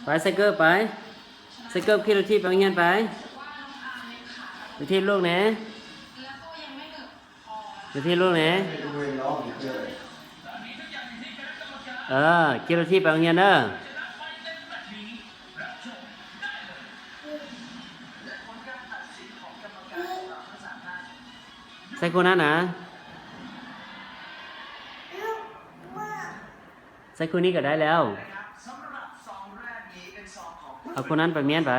ໄປ ໄຊເກີບໄປ ໄຊເກີບຂີ່ລົດຖີບໄປໂຮງຮຽນໄປ ໄປຖີບລູກແດ່ ໄປຖີບລູກແດ່ ເອີ ຂີ່ລົດຖີບໄປໂຮງຮຽນເດີ ໃສ່ຄູ່ນັ້ນນະ ໃສ່ຄູ່ນີ້ກໍໄດ້ແລ້ວ ເອົາຄູ່ນັ້ນໄປມ້ຽນໄປ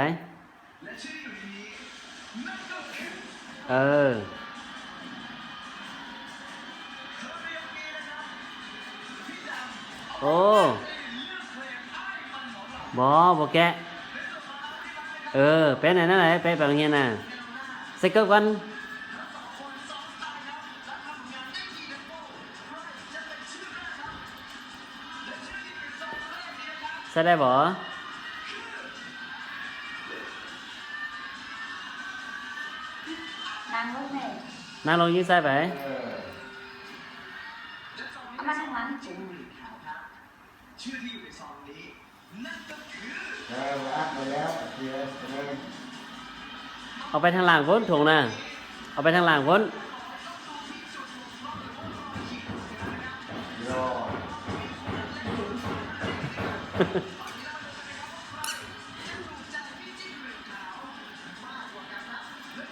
ເອີ ໂອ້ ບໍ່ ບໍ່ແກະ ເອີ ແປະໃນນັ້ນແຫຼະ ແປະໄປໂຮງຮຽນນະ ໃສ່ເກີບກ່ອນ. ໃສ່ໄດ້ບໍ່? ນັ່ງລົງແມ່ ນັ່ງລົງຍິງໃສ່ໄປ ເອົາມາທາງຫຼັງ ເອີ ອັດໄວ້ແລ້ວ ໂອເຄ ເອົາໄປທາງຫຼັງພຸ້ນ ຖົງນະ ເອົາໄປທາງຫຼັງພຸ້ນ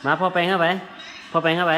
ມາ ພໍ່ແປງເຂົ້າໄປ ພໍ່ແປງເຂົ້າໄປ.